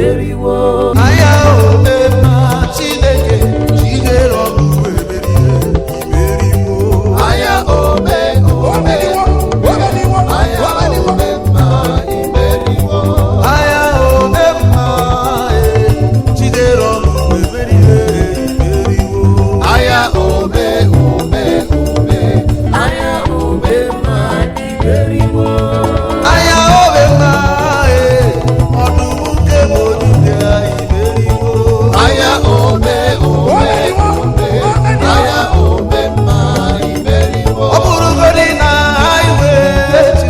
imeriwo. Anya ome mma Chineke jidere ọgụ emerie imeriwo. Aya ome ome ome, aya ome mma imeriwo. Anya ome mma jidere ọgụ emerie imeriwo. Aya ome ome ome, Aya ome mma imeriwo. Anya ome mma ọdụm nke bụ dibịa imeriwo. Aya ome ome ome, aya ome mma imeriwo. Ọ bụrụgodị na anyị wee chi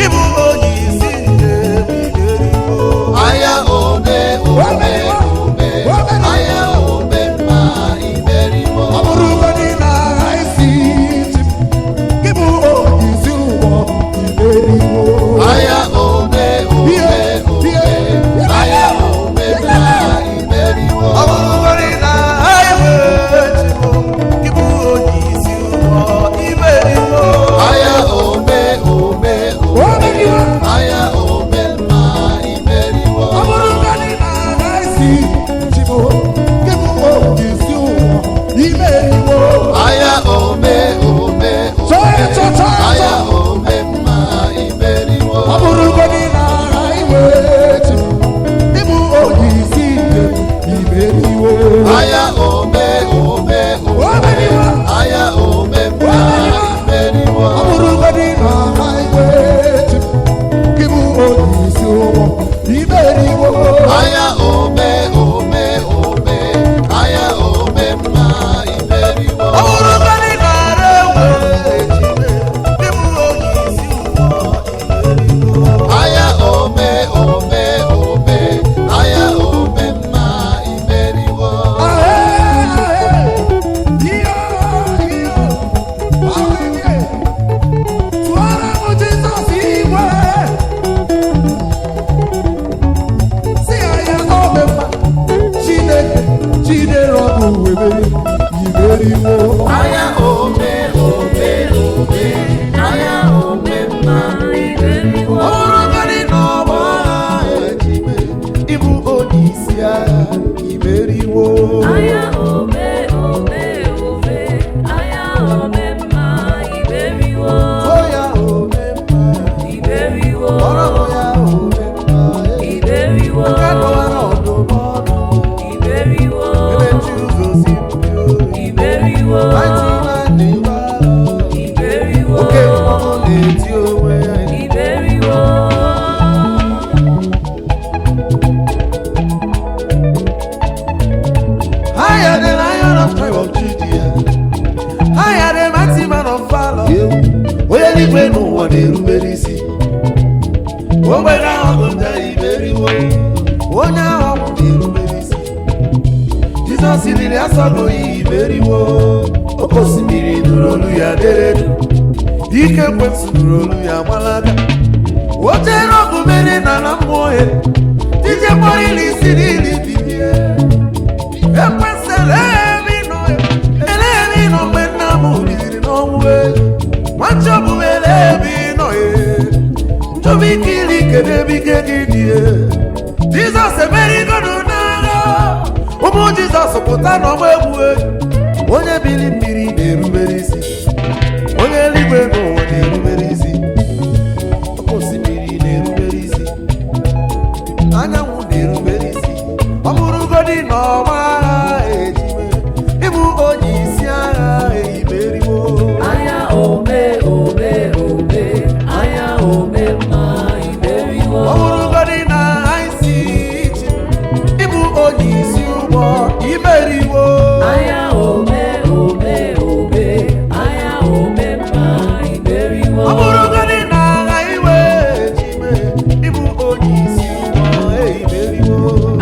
ịbụ onye isi njem imeriwo. Aya ome ome ome, aya ome mma imeriwo. Ọ bụrụgodị na anyị si gị bụ onyeisi ụgbọ imeriwo. Aya ome ome ome, aya ome mma imeriwo. Ọ bụrụgodị na anyị wee chi ịbụ onye isi ụgbọ imeriwo. Aya ome ome ome, aya ome mma imeriwo. Ọ bụrụgodị na anyị si chi bụ gị bụ onyeisi ụgbọ imeriwo. Aya ome ome Chọọ ome, ya, chọọ, chọọ, aya chọọ. ome mma imeriwo. Ọ bụrụgodị na anyị wee chi gị bụ onyeisi njem imeriwo. Aya ome ome ome, aya ome mma imeriwo. Ọ bụrụgodị na anyị wee chi gị bụ onyeisi ụgbọ imeriwo. Aya ome ome ome, aya ome mma imeriwo. Ọ bụrụgodị na ara wee chi ịbụ onye isi ụgbọ imeriwo. Aya ome ome ome, aya ome mma imeriwo. Aya ome ome ome, aya ome mma imeriwo. Ọ bụrụgodị na ọgbọ agha ejime ịbụ onye isi agha imeriwo. Aya ome ome ome, aya ome mma imeriwo. Oya ome mma, Imeriwo. ọrụ ya ome mma, Imeriwo. nke kọwara ọdụm ọnụ, Imeriwo. ebe chi ụzọ si mmiri. Imeriwo. Mighty man dị mma, Imeriwo. oke mmọnwụ na-eti onwe ya. Imeriwo. Higher the lion of tribe of Judah. Higher the mighty man of valor. Onye eluigwe n'ụwa na-erubere isi. O nwere ahụ ndị imeriwo. Onye ahụ na-erubere isi. Jizọs riri asọgụ imeriwo. Oke osimiri nụrụ olu ya dere du. Ike kwesị nụrụ olu ya gbalaga. O chere ọgụ mere na na mmụọ ya. Dije kpọrọ ili isi n'ili bilie. Ekwesịrị ebe ị nọ, elee ebe ị nọ mgbe nna m biliri n'ọnwụ e. Nwanchọbụ m elee ebe ị nọ e. Nchọbụ ike iri kedu ebe ike gị dị e. Jizọs emerigodu n'agha. Ụmụ Jizọs pụta n'ọgbọ egwu e. Onye bili mmiri na-erubere isi. Onye eluigwe n'ụwa na-erubere isi. Oke osimiri na-erubere isi. Anyanwụ na-erubere isi. Ọ bụrụgodị na ọgba agha ejime ịbụ onye isi agha imeriwo. Aya ome ome ome, aya ome mma imeriwo. Ọ bụrụgodị na anyị si iche ịbụ onye isi ụgbọ imeriwo. Aya ome ome ome, aya ome mma imeriwo. Ọ bụrụgodị na agha iwe ejime ịbụ onye isi ụgbọ imeriwo.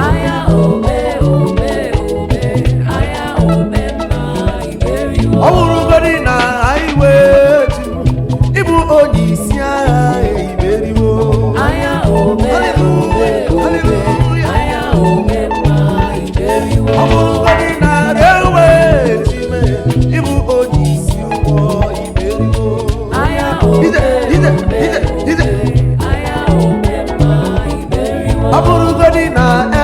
Aya ome ome ome, aya ome mma imeriwo. Ọ bụrụgodị na anyị wee chi ịbụ onye isi agha imeriwo. Aya ome ome ome, aya ome mma imeriwo. Ọ bụrụgodị na ewe ejime ịbụ onye isi ụgbọ imeriwo. Aya ome Ije, ije, ome ije, ije. ome, aya ome mma imeriwo. Ọ bụrụ dị na